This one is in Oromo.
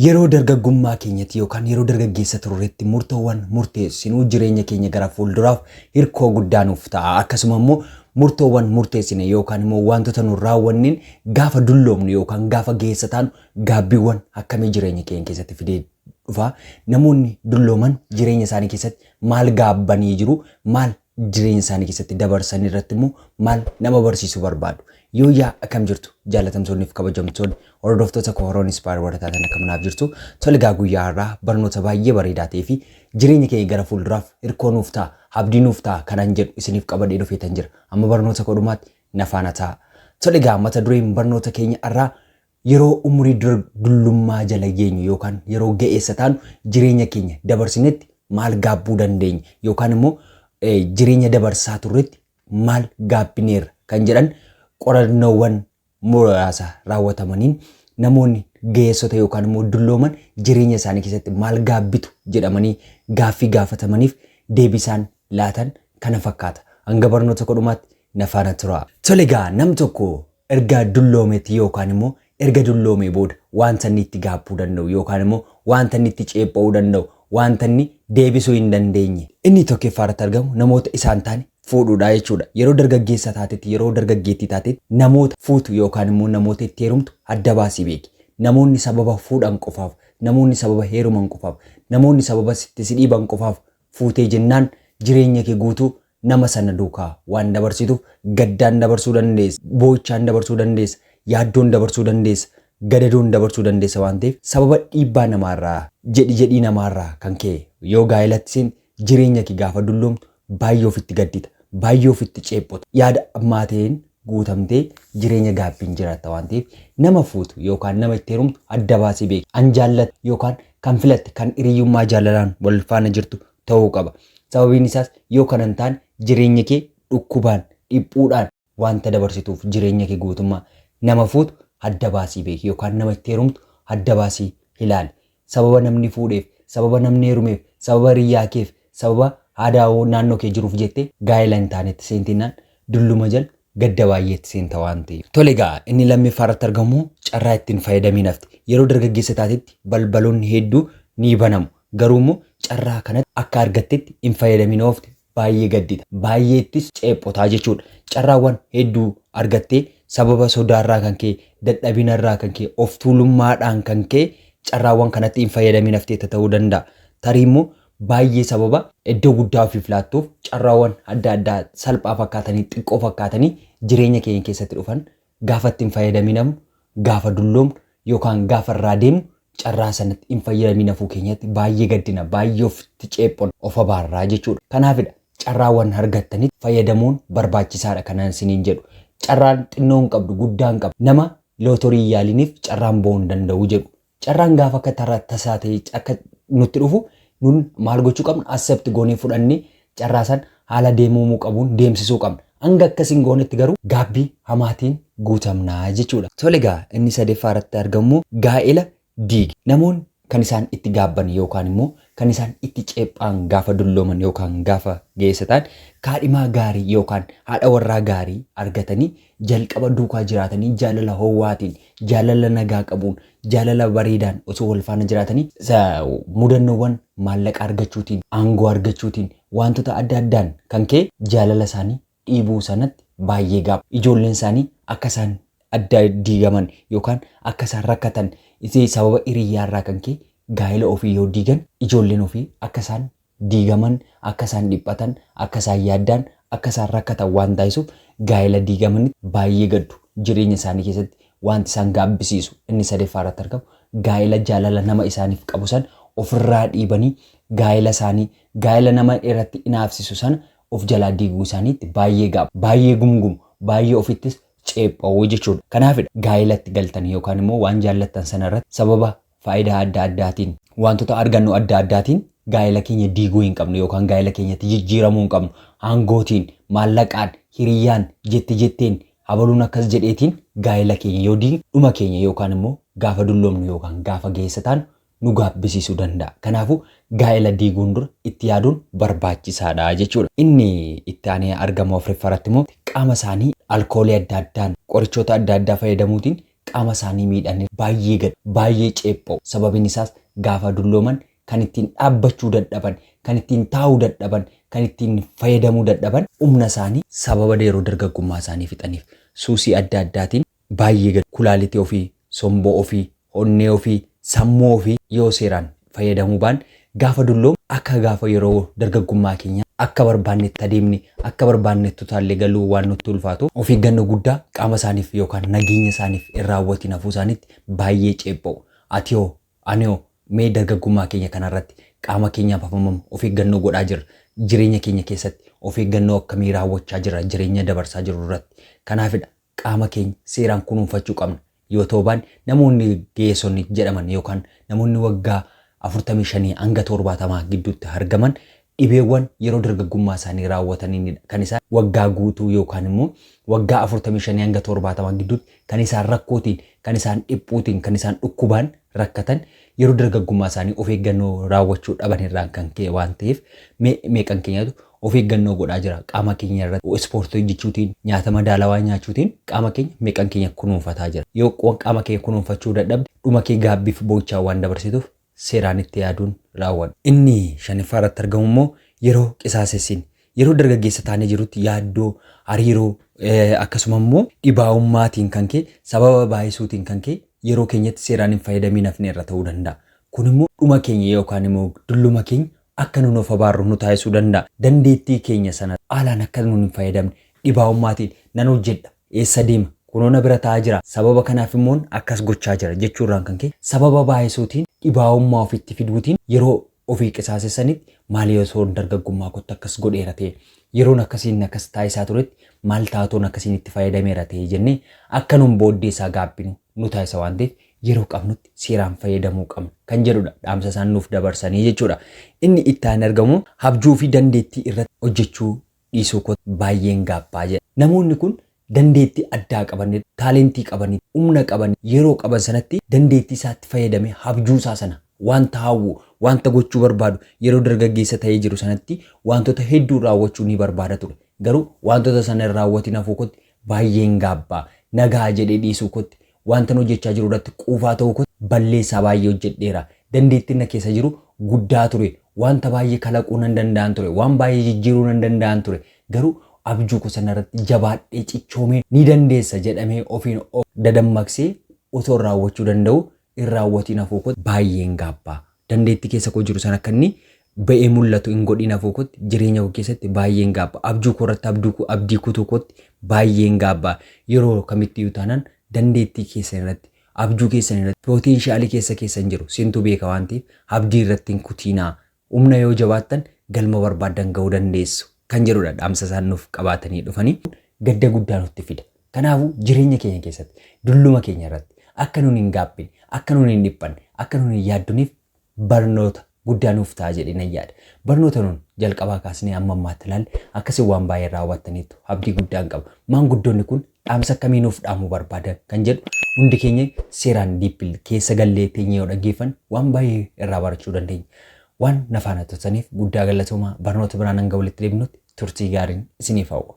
Yeroo dargaggummaa keenyatti yookaan yeroo dargaggeessa turretti murtoowwan murteessinu jireenya keenya gara fuulduraaf hirkoo guddaa nuuf ta'a. Akkasuma immoo murtoowwan murteessine yookaan immoo wantoota nu raawwanneen gaafa dulloomnu yookaan gaafa ga'eessa taanu gaabbiiwwan akkamii jireenya keenya keessatti fidee dhufa? Namoonni dullooman jireenya isaanii keessatti maal gaabbanii jiru? Maal jireenya isaanii keessatti dabarsan irratti immoo maal nama barsiisuu barbaadu? Yooyyaa, akkam jirtu jaalatamtoonni fi kabajamtoonni hordoftoota koo Horoon Inspire warra taatan, akkam naaf jirtu? Tole egaa, guyyaa har'aa barnoota baay'ee bareedaa ta'ee fi jireenya keenya gara fuulduraaf hirkoo nuuf ta'a, abdii nuuf ta'a kanan jedhu isiniif qabadhee dhufeetan jira. Amma barnoota koo dhumaatti na faana ta'a. Tole egaa, mata dureen barnoota keenya har'aa yeroo umurii dullummaa jala geenyu yookaan yeroo ga'eessa taanu jireenya keenya dabarsinetti maal gaabbuu dandeenya yookaan immoo jireenya dabarsaa turretti maal gaabbineerra kan jedhan qorannoowwan muraasa raawwatamaniin namoonni ga'eessota yookaan immoo dullooman jireenya isaanii keessatti maal gaabbitu jedhamanii gaaffii gaafatamaniif deebisaan laatan kana fakkaata. Hanga barnoota kodhumaatti na faana tura. Tole egaa, nam tokko erga dulloometti yookaan immoo erga dulloomee booda wanta inni itti gaabbuu danda'u yookaan immoo wanta inni itti ceepha'uu danda'u, wanta inni deebisuu hin dandeenye. Inni tokkoffaa irratti argamu namoota isaan taane fuudhuudha jechuudha. Yeroo dargaggeessa taatetti, yeroo dargaggeettii taatetti namoota fuutu yookaan immoo namoota itti heerumtu adda baasii beeki. Namoonni sababa fuudhan qofaaf, namoonni sababa heeruman qofaaf, namoonni sababa sitti si dhiiban qofaaf fuutee jennaan jireenya kee guutuu nama sana duukaa waan dabarsituuf gaddaan dabarsuu dandeessa, boo'ichaan dabarsuu dandeessa, yaaddoon dabarsuu dandeessa, gadadoon dabarsuu dandeessa waan ta'eef, sababa dhiibbaa namaarraa, jedhi jedhii namaarraa kan ka'e yoo gaa'elatti seente jireenya kee gaafa dulloomtu baay'ee ofitti gaddita, baay'ee ofitti ceephota. Yaada ammaa ta'een guutamtee jireenya gaabbiin jiraatta waan ta'eef, nama fuutu yookaan nama itti heerumtu adda baasii beeki. An jaallatte yookaan kan filatte kan hiriyyummaa jaalalaan wal faana jirtu ta'uu qaba. Sababiin isaas yoo kana hin taane jireenya kee dhukkubaan, dhiphuudhaan wanta dabarsituuf jireenya kee guutummaa nama fuutu adda baasii beeki yookaan nama itti heerumtu adda baasii ilaali. Sababa namni fuudheef, sababa namni heerumeef, sababa hiriyyaa keef, sababa aadaa naannoo kee jiruuf jettee gaa'ela hin taanetti seentinnaan dulluma jala gadda baay'eetti seenta waan ta'eef. Tole egaa, inni lammaffaa irratti argamu carraa ittiin fayyadamiin hafte. Yeroo dargaggeessa taatetti balbaloonni hedduu ni banamu. Garuu immoo carraa kanatti akka argattetti hin fayyadamin oofte baay'ee gaddita. Baay'eettis ceephotaa jechuudha. Carraawwan hedduu argattee sababa sodaarraa kan ka'e, dadhabinarraa kan ka'e, of tuulummaadhaan kan ka'e carraawwan kanatti hin fayyadamin hafteetta ta'uu danda'a. Tarii immoo baay'ee sababa iddoo guddaa ofiif laattuuf carraawwan adda addaa salphaa fakkaatanii, xiqqoo fakkaatanii jireenya keenya keessatti dhufan gaafa itti hin fayyadamin gaafa dulloomnu yookaan gaafa irraa deemnu carraa sanatti hin fayyadamin hafuu keenyatti baay'ee gaddina, baay'ee ofitti ceephona, of abaarraa jechuudha. Kanaafidha carraawwan argattanitti fayyadamuun barbaachisaadha kanaan isiniin jedhu. Carraan xinnoo hin qabdu, guddaa hin qabdu. Nama lootorii hin yaaliniif carraan ba'uu hin danda'u jedhu. Carraan gaafa akka tasaa ta'e akka nutti dhufu nun maal gochuu qabna? Accept goonee fudhannee carraa san haala deemamuu qabuun deemsisuu qabna. Hanga akkasiin goonetti garuu gaabbii hamaatiin guutamnaa jechuudha. Tole egaa, inni sadaffaa irratti argamu gaa'ela diigi. Namoonni kan isaan itti gaabban yookaan immoo kan isaan itti ceephaan gaafa dullooman yookaan gaafa ga'eessa ta'an kaadhimaa gaarii yookaan haadha warraa gaarii argatanii jalqaba duukaa jiraatanii jaalala hoowwaatiin, jaalala nagaa qabuun, jaalala bareedaan osoo wal faana jiraatanii mudannoowwan maallaqa argachuutiin, aangoo argachuutiin, wantoota adda addaan kan ka'e jaalala isaanii dhiibuu sanatti baay'ee gaabbu. Ijoolleen isaanii akka isaan adda diigaman yookaan akka isaan rakkatan isee sababa hiriyyaarraa kan ka'e gaa'ela ofii yoo diigan ijoolleen ofii akka isaan diigaman, akka isaan dhiphatan, akka isaan yaaddaan, akka isaan rakkatan waan taasisuuf gaa'ela diigamanitti baay'ee gaddu. Jireenya isaanii keessatti wanti isaan gaabbisiisu inni sadaffaa irratti argamu gaa'ela jaalala nama isaaniif qabu sana ofirraa dhiibanii gaa'ela isaanii, gaa'ela nama irratti inaafsisu sana of jalaa diiguu isaaniitti baay'ee gaabbu, baay'ee gumgumu, baay'ee ofittis ceepha'uu jechuudha. Kanaafidha gaa'elatti galtan yookaan immoo waan jaallattan sana irratti sababa faayidaa adda addaatiin, wantoota argannu adda addaatiin gaa'ela keenya diiguu hin qabnu yookaan gaa'ela keenyatti jijjiiramuu hin qabnu. Aangootiin, maallaqaan, hiriyyaan, jette jetteen, habaluun akkas jedheetiin gaa'ela keenya yoo diigne dhuma keenya yookaan immoo gaafa dulloomnu yookaan gaafa ga'eessa taanu nu gaabbisiisuu danda'a. Kanaafuu gaa'ela diiguun dura itti yaaduun barbaachisaadha jechuudha. Inni itti aanee argamu afuraffaa irratti immoo qaama isaanii alkoolii adda addaan, qorichoota adda addaa fayyadamuutiin qaama isaanii miidhanii baay'ee gad baay'ee ceepha'u. Sababiin isaas gaafa dullooman kan ittiin dhaabbachuu dadhaban, kan ittiin taa'uu dadhaban, kan ittiin fayyadamuu dadhaban humna isaanii sababa yeroo dargaggummaa isaanii fixaniif suusii adda addaatiin baay'ee gad kulaalitii ofii, somboo ofii, onnee ofii, sammuu ofii yoo seeraan fayyadamuu baan gaafa dulloomu akka gaafa yeroo dargaggummaa keenya akka barbaannetti adeemne akka barbaannetti utaallee galuu waan nutti ulfaatu of eeggannoo guddaa qaama isaaniif yookaan nageenya isaaniif hin raawwatiin hafuu isaaniitti baay'ee ceepha'u. Ati hoo ani hoo mee dargaggummaa keenya kanarratti qaama keenyaaf hammam of eeggannoo godhaa jirra? Jireenya keenya keessatti of eeggannoo akkamii raawwachaa jirra jireenya dabarsaa jirru irratti? Kanaafidha qaama keenya seeraan kunuunfachuu qabna. Yoo ta'uu baanne namoonni ga'eessonni jedhaman yookaan namoonni waggaa 45 hanga 70 gidduutti argaman dhibeewwan yeroo dargaggummaa isaanii raawwataniinidha. Kan isaan waggaa guutuu yookaan immoo waggaa 45 hanga 70 gidduutti kan isaan rakkootiin, kan isaan dhiphuutiin, kan isaan dhukkubaan rakkatan yeroo dargaggummaa isaanii of eeggannoo raawwachuu dhaban irraan kan ka'e waan ta'eef meeqan keenyatu of eeggannoo godhaa jira qaama keenya irratti ispoortii hojjechuutiin nyaata madaalawaa nyaachuutiin qaama keenya meeqan keenya kunuunfataa jira. Yoo qaama keenya kunuunfachuu dadhabde dhuma kee gaabbiif boo'ichaan waan dabarsituuf seeraan itti yaaduun raawwadhu. Inni shanaffaa irratti argamu immoo yeroo qisaasessin yeroo dargaggeessa taanee jirutti yaaddoo, hariiroo akkasuma immoo dhibaa'ummaatiin kan ka'e sababa baay'isuutiin kan ka'e yeroo keenyatti seeraan hin fayyadamiin hafne irra ta'uu danda'a. Kun immoo dhuma keenya yookaan immoo dulluma keenya akka nun of abaarru nu taasisuu danda'a. Dandeettii keenya sana haalaan akka nun hin fayyadamne dhibaa'ummaatiin nan hojjedha eessa deema kunoo na bira taa'aa jira sababa kanaaf immoo akkas gochaa jira jechuurraan kan ka'e sababa baay'isuutiin dhibaa'ummaa ofitti fiduutiin yeroo ofii qisaasessanitti maal osoo dargaggummaa kootti akkas godheera ta'e yeroon akkasiin akkas taasisaa turetti maal taatoon akkasiin itti fayyadameera ta'e jennee akka nun booddee isaa gaabbinu nu taasisa waan ta'eef yeroo qabnutti seeraan fayyadamuu qabna kan jedhudha dhaamsa isaan nuuf dabarsanii jechuudha. Inni itti aan argamu abjuu fi dandeettii irratti hojjechuu dhiisuu koo baay'een gaabbaa jedha. Namoonni kun dandeettii addaa qaban, taalentii qaban, humna qaban, yeroo qaban sanatti dandeettii isaatti fayyadamee abjuu isaa sana wanta hawwu, wanta gochuu barbaadu yeroo dargaggeessa ta'ee jiru sanatti wantoota hedduu raawwachuu ni barbaada ture. Garuu wantoota sana hin raawwatiin hafuu kootti baay'een gaabbaa. Nagaa jedhee dhiisuu kootti wanta hojjechaa jiru irratti quufaa ta'uu kootti balleessaa baay'ee hojjedheera. Dandeettiin na keessa jiru guddaa ture. Wanta baay'ee kalaquu nan danda'an ture. Waan baay'ee jijjiiruu nan danda'an ture. Garuu abjuu koo sana irratti jabaadhee cichoomee ni dandeessa jedhamee ofiin of dadammaqsee otoo raawwachuu danda'u hin raawwatiin hafuu kootti baay'een gaabbaa. Dandeettii keessa koo jiru sana akka inni ba'ee mul'atu hin godhin hafuu kootti jireenya koo keessatti baay'een gaabba. Abjuu koo irratti abdii kutuu kootti baay'een gaabbaa. Yeroo kamittiyyuu taanaan dandeettii keessan irratti abjuu keessan irratti potentialii keessa keessan jiru sintu beeka waan ta'eef abdii irratti hin kutiinaa. Humna yoo jabaattan galma barbaaddan ga'uu dandeessu kan jedhudha dhaamsa isaan nuuf qabaatanii dhufanii gadda guddaa nutti fida. Kanaafuu jireenya keenya keessatti dulluma keenya irratti akka nun hin gaabbine, akka nun hin dhiphanne, akka nun hin yaadduniif barnoota guddaa nuuf ta'a jedhee nan yaada. Barnoota nun jalqabaa kaasnee amma ammaatti ilaalle akkasii waan baay'ee raawwattaniitu abdii guddaan qaba. Maanguddoonni kun dhaamsa akkamii nuuf dhaamuu barbaadan kan jedhu hundi keenya seeraan deeply keessa gallee teenyee yoo dhaggeeffanne waan baay'ee irraa barachuu dandeenya. Waan na faana turtaniif guddaa galatoomaa barnoota biraan hanga walitti deebinutti turtii gaariin isiniif hawwa.